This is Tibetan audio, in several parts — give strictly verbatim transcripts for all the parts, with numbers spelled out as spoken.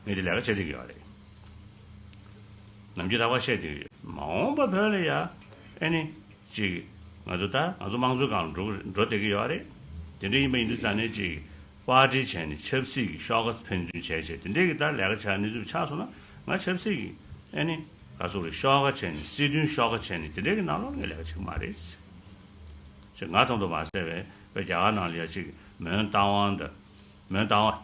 ངས་དེ་ལས་ཀ་བྱེད་བསྡད་ཀྱི་ཡོད་རེད། ནམ་རྒྱུན་ད་ག་བཤད་བསྡད་ཀྱི་ཡོད། མ་འོངས་པ་བོད་ལ་ཡ་ཨེ་ནི་ཅིག་ང་ཚོ་ད་ང་ཚོ་དམངས་གཙོའི་སྒང་ལ་འགྲོ་འགྲོ་བསྡད་ཀྱི་ཡོད་རེད། དེ་འདྲ་ཡིན་པ་ཡིན་དུས་ཙང་ནས་ཅིག་པར་ཊི་བྱས་ནས་ཆབ་སྲིད་ཀྱི་ཤོག་ཁ་ཕན་ཚུན་བྱས་བྱས་དེ་འདྲས་ཀྱི་ད་ལས་ཀ་བྱ་གནས་ཚུལ་ཆགས་སོང་ན། ང་ཆབ་སྲིད་ཀྱི་ཨེ་ནི་ག་ཚོད་རེད། ཤོག་ཁ་བྱས་ནས་སྲིད་དོན་ཤོག་ཁ་བྱས་ནས་དེ་འདྲས་ཀྱི་ནང་ལོགས་ངས་ལས་ཀ་བྱེད་ཀྱི་མ་རེད། ཅེས་ང་ཙམ་དུ་མ་ཟད་པའི་བོད་རྒྱ་གར་ནང་ལ་ཡ་ཅིག་མོན་རྟ་དབང་དང་། མོན་རྟ་དབང་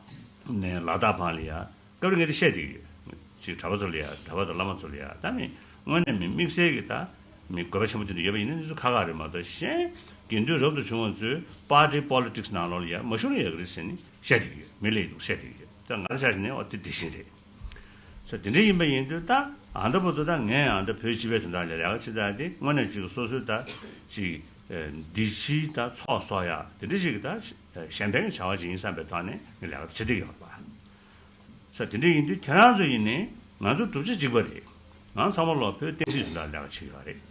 ནས་ལ་དྭགས་བར་ལ་ཡ་སྐབས་རེ་ངས་དེ་བཤད་བསྡད་ཀྱི་ཡོད། ཅིག་གྲྭ་པ་ཚོ་ལ་ཡ། གྲྭ་པ་དང་བླ་མ་ཚོ་ལ་ཡ། ད་མི་དངོས་གནས་མི་དམིགས་བསལ་གྱི་ད་མི་དགོས་པ་ཆེན་པོ་དེ་འདྲ་ཡོད་པ་ཡིན་ན་འདི་ཚོ་ཁག་ཁག་རེད་མ་གཏོགས། གཞན་དགེ་འདུན་རབ་ཏུ་བྱུང་བ་ཚོས་པར་ཊི་པོ་ལི་ཊིག་སི་ནང་ལོགས་ལ་ཡ་མ་ཞུགས་ན་ཡག་གི་རེད་ཟེར་ནས་བཤད་བསྡད་ཀྱི་ཡོད། མི་ལ་ཡི་འདུག་བཤད་བསྡད་ཀྱི་ཡོད། ད་ང་རང་ཆ་བཞག་ནས་འོ་དེ་དེ་བཞིན་རེད། ས་དེ་འདྲ་ཡིན་པ་ཡིན་དུས་ད་ཨ་མདའ་བར་དུ་ད་ངས་ཨ་མདའ་བོད་སྤྱི་པའི་དོན་དག་ལ་ལས་ཀ་བྱེད་ད་དེ་དངོས་གནས་ཅིག་སོ་སོའི་ད་ཅིག་འདི་ཕྱིའི་ད་ཚོགས་གསོག་ཡག་དེ་འདྲ་ཞིག་གི་ད་གཞན་ཕན་གྱི་བྱ་བ་ཅིག་ཡིན་བསམ་པའི་ཐོག་ནས་ངས་ལས་ཀ་བྱེད་བསྡད་ཡོད་པ། ས་དེ་འདྲ་ཡིན་དུས་ཁྱེད་རང་ཚོ་ཡིན་ནའི་ང་ཚོ་གྲུབ་ཆ་གཅིག་པ་རེད། ང་ཚང་མ་ལོག་བོད་བསྟན་སྲིད་དོན་དག་ལས་ཀ་བྱེད་ཀྱི་ཡོད་རེད།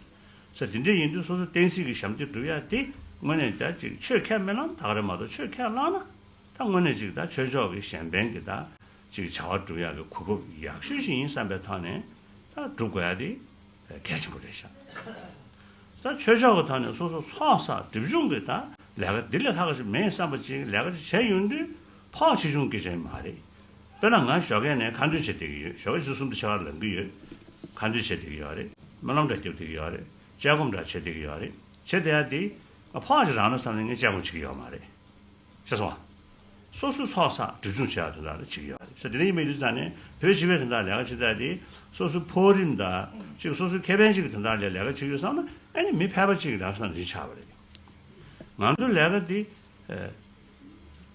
ས་དེ་འདྲ་ཡིན་དུས་སོ་སོ་བསྟན་སྲིད་ཀྱི་ཞབས་འདེགས་སྒྲུབ་ཡག་དེ་དངོས་གནས་ད་ཅིག་ཆོས་ཁས་མི་བླངས་ད་ག་རེད་མ་གཏོགས། ཆོས་ཁས་བླངས་ན་ད་དངོས་གནས་ཅིག་ད་ཆོས་ཕྱོགས་ཀྱི་གཞན་ཕན་གྱི་ད་ཅིག་བྱ་བ་སྒྲུབ་ཡག་གི་གོ་སྐབས་ཡག་ཤོས་ཤིག་ཡིན་བསམ་པའི་ཐོག་ནས་ད་སྒྲུབ་དགོས་ཡག་དེ་གལ་ཆེན་པོ་རེད་ཤག་ད་ཆོས་ཕྱོགས་ཀྱི་ཐོག་ནས་སོ་སོ་ཚོགས་བསགས་སྒྲིབ་སྦྱོང་གི་ད་ལས་ཀ་འདི་ལས་ལྷག་པ་ཞིག་མེད་བསམ་པ་ཅིག་ལས་ཀ་ཅིག་བྱས་ཡོང་དུས་ཕོགས་ཆེ་ཆུང་སྐད་ཆ་མ་རེད། དཔེར་ན་ང་ཞོགས་ཀས་ནས་ཁ་འདོན་བྱེད་བསྡད་ཀྱི་ཡོད། ཞོགས་ཀས་ཆུ་ཚོད་གསུམ་དང་ཕྱེད་ཀར་ལངས་ཀྱི་ཡོད། ཁ་འདོན་བྱེད་བསྡད་ཀྱི་ཡོད་རེད། སྨོན་ལམ་འདྲ་རྒྱབ་བསྡད་ཀྱི་ཡོད་རེད། དཔྱད་སྒོམ་འདྲ་བྱེད་བསྡད་ཀྱི་ཡོད་རེད། བྱེད་བསྡད་ཡག་དེ་ཕོགས་ཅིག་རག་ན་བསམ་ནས་ངས་དཔྱད་སྒོམ་བྱེད་ཀྱི་ཡོད་མ་རེད། ཤེས་སོང་ང་། སོ་སོའི་ཚོགས་བསགས་སྒྲིབ་སྦྱོང་བྱེད་ཡག་དོན་དག་ལ་བྱེད་ཀྱི་ཡོད་རེད། ས་དེ་འདྲ་ཡིན་པའི་དུས་ཙང་ནས་བོད་སྤྱི་པའི་དོན་དག་ལས་ཀ་བྱེད་ཡག་དེ་སོ་སོའི་ཕོགས་རིམ་དང་ཅིག་སོ་སོའི་ཁེ་ཕན་ཅིག་གི་དོན་དག་ལ་ལས་ཀ་བྱེད་ཀྱི་ཡོད་བསམ་ན་ཨ་ནི་མི་ཕལ་པ་ཅིག་གི་ལས་ཀ་བསམ་བློ་ཞིག་ཆགས་པ་རེད། ང་ཚོའི་ལས་ཀ་འདི། ཨ།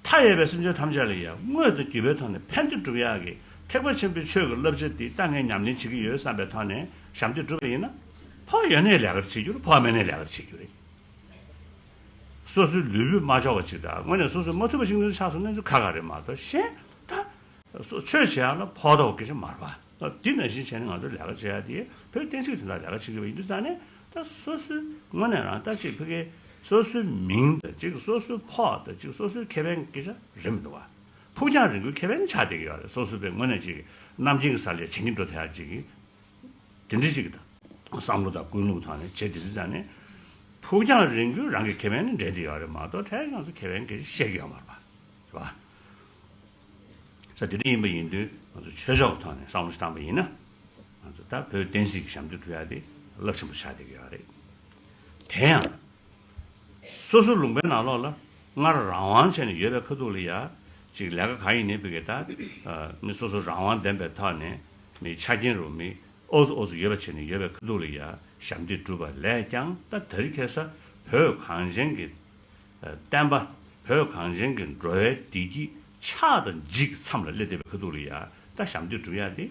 མཐའ་ཡས་པའི་སེམས་ཅན་ཐམས་ཅད་ལ་ཡང་དངོས་དང་བརྒྱུད་པའི་ཐོག་ནས་ཕན་བདེ་སྒྲུབ་ཡག་གི་ཐེག་པ་ཆེན་པོའི་ཆོས་ཀྱི་བསླབ་བྱ་འདི་ད་ངས་ཉམས་ལེན་བྱེད་ཀྱི་ཡོད་བསམ་པའི་ཐོག་ནས་ཞབས་འདེགས་སྒྲུབ་པ་ཡིན་ན། ཕོགས་ཡོད་ནའི་ལས་ཀ་བྱེད་རྒྱུ་རེད། ཕོགས་མེད་ནའི་ལས་ཀ་བྱེད་རྒྱུ་རེད། སོ་སོའི་ལུས་པོས་མ་ལྕོགས་པ་ཅིག་དང་དངོས་གནས་སོ་སོས་མ་ཐུབ་པ་ཞིག་ནས་ཆགས་སོང་ན་ཁག་ཁག་རེད་མ་གཏོགས། གཞན་ད། སོ་ཆོས་བྱེད་ཡག་ལ་ཕོགས་དོགས་སྐད་ཆ་མ་རེད་པ། འདི་ནང་བཞིན་བྱས་ནས་ང་ཚོ་ལས་ཀ་བྱེད་ཡག་དེ་བོད་བསྟན་སྲིད་དོན་དག་ལས་ཀ་བྱེད་ཀྱི་ཡོད་པ་ཡིན་དུས་ཙང་ནས་ད་སོ་སོའི་དངོས་གནས་རང་ད་ཅིག་ཕ་གིའི་སོ་སོའི་མིང་དང་ཅིག་སོ་སོའི་ཕོགས་དང་ཅིག་སོ་སོའི་ཁེ་ཕན་སྐད་ཆ་རེད་མི་འདུག་བ། ཕུགས་རྒྱང་རིང་པོའི་ཁེ་ཕན་ཆགས་བསྡད་ཀྱི་ཡོད་རེད། སོ་སོའི་པའི་དངོས་གནས་ཅིག་གནམ་རྒྱུན་གྱི་ས་ལ་བྱེད་ཀྱི་འགྲོ་ཐུབ་ཡག་ཅིག་གི། དེ་འདྲ་ཅིག་གི་བསམ་བློ་དང་ཀུན་སློང་ཐོག་ནས་བྱེད་དེ་དུས་ཙང་ནས་ཕུགས་རྒྱང་རིང་པོའི་རང་གི་ཁེ་ཕན་ནི་འདྲེས་བསྡད་ཡོད་རེད་མ་གཏོགས་ཕྲན་ང་ཚོ་ཁེ་ཕན་སྐད་ཆ་བཤད་ཀྱི་ཡོད་མ་རེད་པ། རེད་པ། ས་དེ་འདྲ་ཡིན་པ་ཡིན་དུས་ང་ཚོ་ཆོས་ཕྱོགས་ཀྱི་ཐོག་ནས་བསམ་བློ་ཞིག་བཏང་པ་ཡིན་ན། ང་ཚོ་ད་བོད་བསྟན་སྲིད་ཀྱི་ཞབས་འདེགས་སྒྲུབ་ཡག་དེ་རླབས་ཆེན་པོ་ཆགས་བསྡད་ཀྱི་ཡོད་རེད། དེ་ཡང་། སོ་སོའི་ལུང་པའི་ནང་ལོགས་ལ་སྔར་རང་དབང་བྱས་ནས་ཡོད་པའི་ཁ་ཐུག་ལ་ཡ། ཅིག་ལས་ཀ་གང་ཡིན་ནའི་ཕ་གི་ད། མི་སོ་སོ་རང་དབང་ལྡན་པའི་ཐོག་ནས་མི་ཆ་རྐྱེན་རུ་མི་ཨོ་ཙི་ཨོ་ཙི་ཡོད་པ་བྱས་ནས་ཡོད་པའི་ཁ་ཐུག་ལ་ཡ་ཞབས་འདེགས་སྒྲུབ་པ་ལས་ཀྱང་ད་དེ་རིང་ཁ་སང་བོད་གངས་ཅན་གྱི་བསྟན་པ། བོད་གངས་ཅན་གྱི་འགྲོ་བའི་བདེ་སྐྱིད་ཆགས་དང་འཇིག་གི་མཚམས་ལ་སླེབས་བསྡད་པའི་ཁ་ཐུག་ལ་ཡ་ད་ཞབས་འདེགས་སྒྲུབ་ཡག་དེ།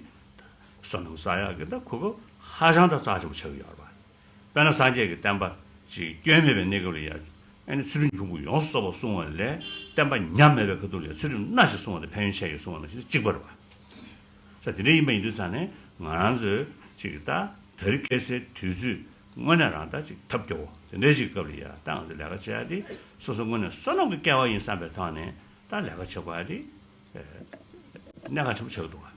བསོད་ནམས་བསགས་ཡག་གི་ད་གོ་སྐབས་ཧ་ཅང་ད་རྩ་ཆེན་པོ་ཆགས་ཀྱི་ཡོད་རེད་པ། དཔེར་ན་སངས་རྒྱས་ཀྱི་བསྟན་པ་ཅིག་སྐྱོན་མེད་པའི་གནས་སྐབས་ལ་ཡ། ཨ་ནི་ཚུལ་ཁྲིམས་ཕུང་པོ་ཡོངས་སུ་རྫོགས་པར་བསྲུང་བ་ལས་བསྟན་པ་ཉམས་མེད་པའི་ཁ་ཐུག་ལ་ཡ་ཚུལ་ཁྲིམས་སྣ་ཞིག་བསྲུང་བ་དང་ཕན་ཡོན་ཆེ་ཡོད་བསྲུང་བ་ནང་བཞིན་གཅིག་པ་རེད་པ། ས་དེ་འདྲ་ཡིན་པ་ཡིན་དུས་ཙང་ནས་ང་རང་ཚོས་ཅིག་ད་དེ་རིང་ཁ་སང་དུས་ཚོད་དངོས་གནས་རང་ད་ཅིག་ཐབས་སྐྱོ་བོ་དེ་འདྲའི་ཅིག་སྐབས་ལ་ཡ་ད་ང་ཚོས་ལས་ཀ་བྱེད་ཡག་དེ་སོ་སོ་དངོས་གནས་བསོད་ནམས་ཀྱི་སྐལ་བ་ཡིན་བསམ་པའི་ཐོག་ནས་ད་ལས་ཀ་བྱེད་དགོས་ཡག་དེ། གནད་འགག་ཆེན་པོ་ཆགས་ཀྱི་འདུག་